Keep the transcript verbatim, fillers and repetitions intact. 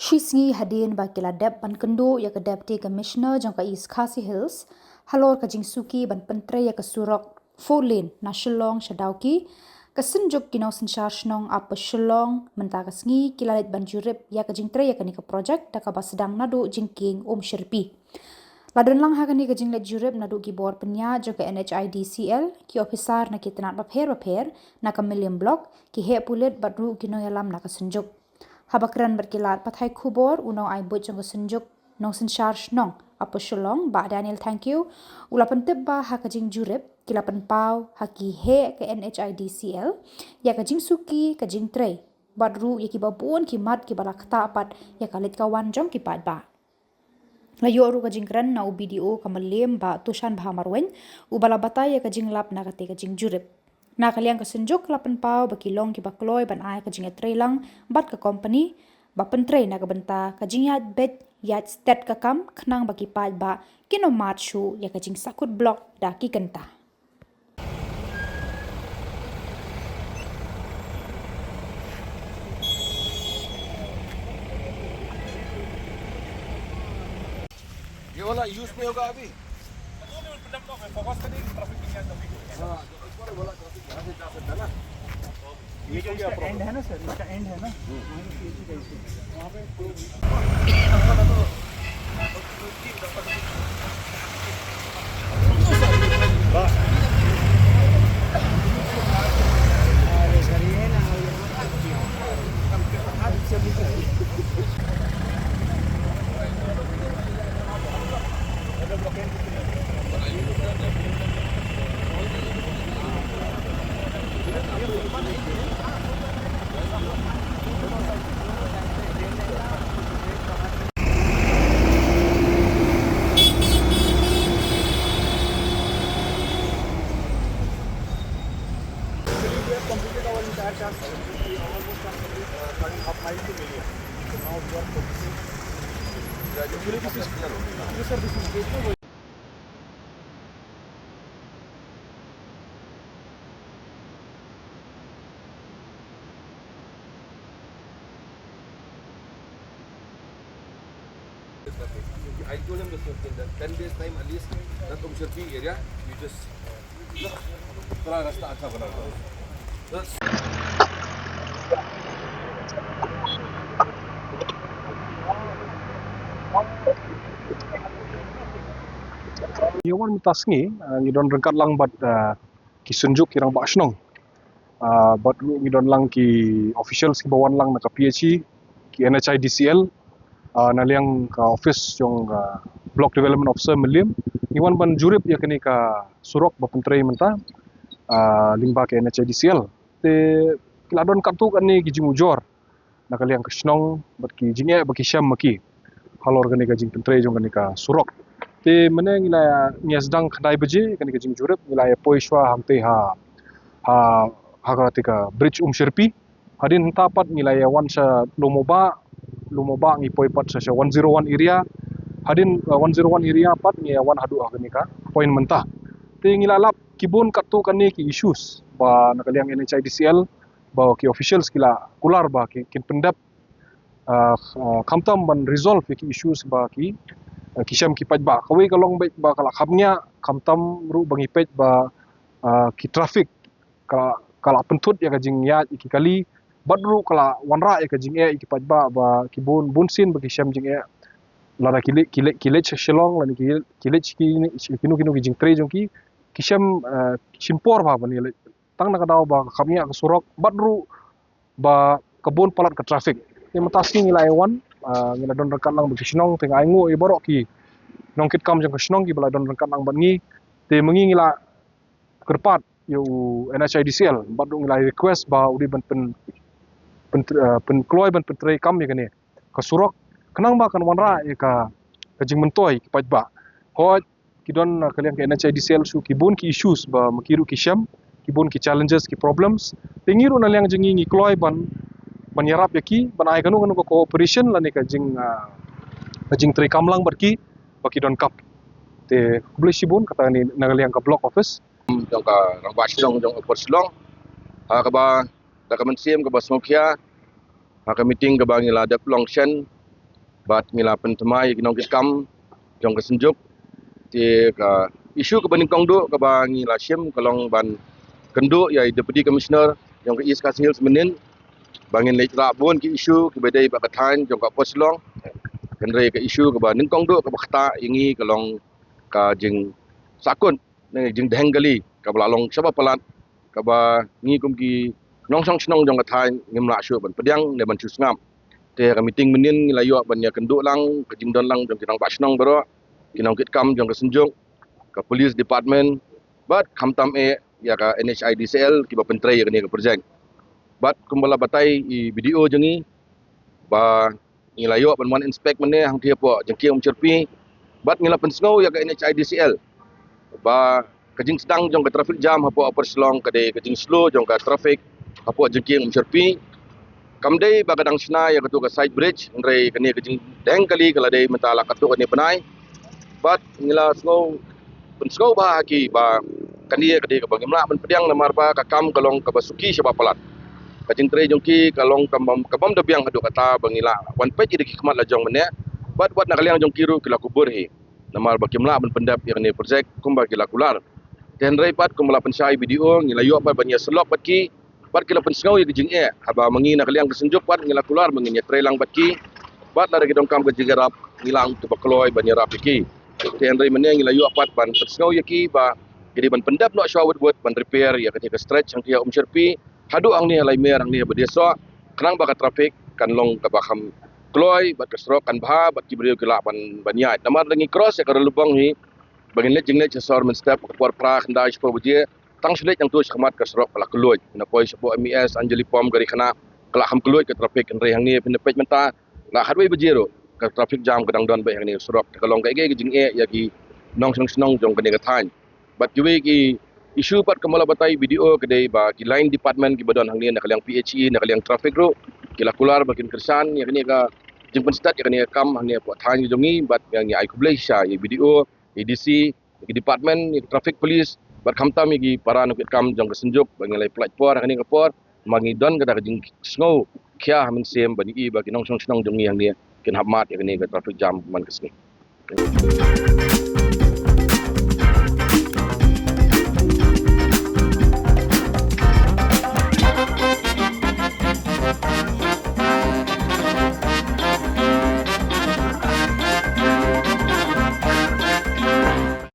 Shi sngi hadien ba ki la dep ban kynduh ïa ka Deputy Commissioner jong ka East Khasi Hills halor ka jingsuki ban pyntrei ïa ka surok four lane na Shillong sha Dawki, ka Synjuk ki Nongsynshar Shnong Upper Shillong mynta ka sngi ki la leit ban jurip ïa ka jingtrei ïa kane ka project da kaba sdang naduh jingkieng Umshyrpi. La don lang ha kane ka jingleit jurip naduh ki bor pynïaid jong ka N H I D C L, ki ophisar na ki tnat bapher bapher na ka Mylliem Block, ki heh pulit bad ruh ki nongïalam na ka Synjuk. Haba kren bad ki lad pathai khubor, u nongai buit jong ka Synjuk Nongsynshar Shnong Upper Shillong, Bah Daniel Thangkhiew, u la pyntip ba ha ka jingjurip ki la pynpaw ha ki heh ka N H I D C L ïa ka jingsuki ka jingtrei bad ruh ïa kiba bun ki mat kiba la ktah pat ïa ka leit ka wan jong ki paidbah. La ïoh ruh ka jingkren na u B D O ka Mylliem, Bah Tushan Bhamarwein, uba la batai ïa ka jinglap na kata ka jingjurip. Na ka liang ka Synjuk la pynpaw ba ki long kiba kloi ban ai ka jingïatreilang bad ka kompani ba pyntrei na ka bynta ka jingïaid beit ïaid stet ka kam khnang ba ki paidbah kin ym mad shuh ïa ka jingsakut block da ki kynta. ये वाला यूज़ नहीं होगा अभी। फोकस करेंगे ट्रैफिक के लिए। हाँ, ऊपर वाला ट्रैफिक यहाँ से जा सकता है ना। ये जो इसका एंड है ना सर, इसका एंड है ना, वहाँ पे पीएचई का इशू है। वहाँ पे कोई Actually, we have completed our entire task. We almost are, uh, starting half mile to Mylliem. So now we are focusing. Yeah, actually, this is clear. Yes, sir, this is I told him the same thing, that ten days time at least, that Umshyrpi area, you just, you know, थोड़ा रास्ता अच्छा बना दो। बस। Ïa wan mynta sngi, ah, ngi don ryngkat lang bad, ah, ki Synjuk ki Rangbah Shnong. Ah, bad ruh ngi don lang ki officials kiba wan lang na ka P H E, ki N H I D C L, ah, na liang ka office jong ka Block Development Officer Mylliem. Ngi wan ban jurip ïa kane ka surok ba pyntrei mynta, ah, lyngba ka N H I D C L. Te ki la don katto katne ki jingujor na ka liang ka shnong bad ki jingeh ba ki shem ma ki halor kane ka jingpyntrei jong kane ka surok. Te mynne ngi la, ngi sdang khyndai baje kane ka jingjurip, ngi la ïa poi shuwa hangtei ha, ha, ha kata ka bridge Umshyrpi. Hadien hangta pat ngi la ïa wan sha Lum U Bah, Lum U Bah ngi poi pat sha, sha one zero one area. Hadien, uh, one zero one area pat ngi ïa wan haduh ha kane ka point mynta. Te ngi la lap ki bun katto katne ki issues ba na ka liang N H I D C L ba ki officials ki la kular ba ki, kin pyndep, ah, ah, khamtam ban resolve ïa ki issues ba ki, ah, ki shem ki paidbah. Kawei ka long beit ba ka la khapngiah, khamtam ruh ba ngi peit ba, ah, ki traffic ka, ka la pynthut ïa ka jingïaid ïa ki kali, bad ruh ka la wanrah ïa ka jingeh ïa ki paidbah ba ki bun, bun sien ba ki shem jingeh. Lada ki leit, ki leit, ki leit sha Shillong, lada ki, ki leit sha ki, kino kino ki jingtrei jong ki, ki shem, ah, shim por bha ban ïaleit. Tang na ka daw ba ka khapngiah ka surok, bad ruh ba ka bun palat ka traffic. Te mynta sngi ngi la ïa wan, ah, ngi la don ryngkat lang bad ki shnong, te nga ainguh ïa baroh ki nongkitkam jong ka shnong kiba la don ryngkat lang bad ngi. Te ma ngi ngi la kyrpad ïa u N H I D C L, bad ruh ngi la request ba u dei ban pyn, pyn, ah, pynkloi ban pyntreikam ïa kane ka surok, khnang ba kan wanrah ïa ka, ka jingmyntoi ki paidbah. Hooid, ki don, uh, ka liang ka N H I D C L shuh ki bun ki issues ba ma ki ruh ki shem, ki bun ki challenges, ki problems. Te ngi ruh na liang jong ngi ngi kloi ban, ban ïarap ïa ki, ban ai kano kano ka cooperation lane ka jing, uh, ka jingtreikam lang bad ki ba ki donkam. Te khublei shibun, kata ngi na ka liang ka block office jong ka Rangbah Shnong jong Upper Shillong. Ha kaba da ka mynsiem kaba sngewkhia ha ka meeting kaba ngi la dep long shen Bad ngi la pynthymmai ïa ki nongkitkam jong ka Synjuk. Te ka issue kaba nyngkong duh kaba ngi la shim ka long ban kynduh ïa i Deputy Commissioner jong ka East Khasi Hills mynnin ba ngin leit rah bun ki issue kiba dei bad ka thaiñ jong ka Upper Shillong. Hynrei ka issue kaba nyngkong duh kaba ktah ïa ngi ka long ka jingsahkut ne jingdheng kali kaba la long shaba palat, kaba ngi kum ki nongshong shnong jong ka thaiñ ngim lah shuh ban pdiang ne ban shu sngap. Te ha ka meeting mynnin ngi la ïoh ban ïakynduh lang ka jingdon lang jong ki nongbah shnong baroh, ki nongkitkam jong ka Synjuk, ka Police Department, bad khamtam eh ïa ka N H I D C L kiba pyntrei ïa kane ka project. Bad kumba la batai i B D O jong ngi ba ngi la ïoh ban wan inspect mynne hangtei hapoh jingkieng Umshyrpi. Bad ngi la pynsngew ïa ka N H I D C L ba ka jingsdang jong ka traffic jam hapoh Upper Shillong ka dei ka jingslow jong ka traffic hapoh jingkieng Umshyrpi. Kam dei ba ka dang shna ïa katu ka side bridge, hynrei kane ka jingdheng kali ka la dei mynta la katto katne bnai. Bad ngi la sngew pynsngew bha ha ki ba kane ka dei kaba ngim lah ban pdiang namar ba ka kam ka long kaba suki shaba palat. Ka jingtrei jong ki ka long ka bym, ka bym da biang haduh katta ba ngi lah wan peit ïa ki khmat la jong mynne. Bad wat na ka liang jong ki ruh ki la kubur hi namar ba kim lah ban pyndep ïa kane project kumba ki la kular. Te hynrei pat kumba la pynshai B D O ngi la ïoh pat ban ïasyllok bad ki, bad ki la pynsngew ïa ki jingeh. Haba ma ngi na ka liang ka Synjuk pat ngi la kular ba ngin ïatrei lang bad ki, bad lada ki donkam ka jingïarap ngi lah kiba kloi ban ïarap ïa ki. Te hynrei mynne ngi la ïoh pat ban pynsngew ïa ki ba ki dei ban pyndep noh shuwa wut wut ban repair ïa kata ka stretch hangtei ha Umshyrpi haduh hangne ha Laimer hangne ha Badiasoh, khnang ba ka traffic kan long kaba kham kloi bad ka surok kan bha bad ki briew ki lah ban, ban ïaid. Namar lada ngi cross ïa ka Ri Lubong hi ba ngin leit jingleit sha sor mynstep ka por phra khyndai shiphew baje, tang shu leit nangtu shakhmat ka surok ka la kylluid. Na poi shapoh M E S, Anjali Pump, Gari Khynnah ka la kham kylluid ka traffic, hynrei hangne phin da peit mynta la khatwei baje ruh ka traffic jam ka dang don beit hangne ka surok. Te ka long kaei kaei ka jingeh ïa ki nongshong shnong jong kane ka thaiñ. Bad kiwei ki issue pat kumba la batai B D O ka dei ba ki line department kiba don hangne na ka liang P H E, na ka liang traffic ruh ki la kular ba kin kyrshan ïa kane ka jingpynstad ïa kane ka kam hangne hapoh thaiñ jong ngi. Bad ngi ai khublei shisha ïa B D O, ïa D C, ïa ki department, ïa ki traffic police, bad khamtam ïa ki para nongkitkam jong ka Synjuk ba ngi la ïa pyllait por ha kane ka por. Ma ngi don kata ka jingsngew khia ha mynsiem ban ïohi ba ki nongshong shnong jong ngi hangne kin hap mad ïa kane ka traffic jam man ka sngi.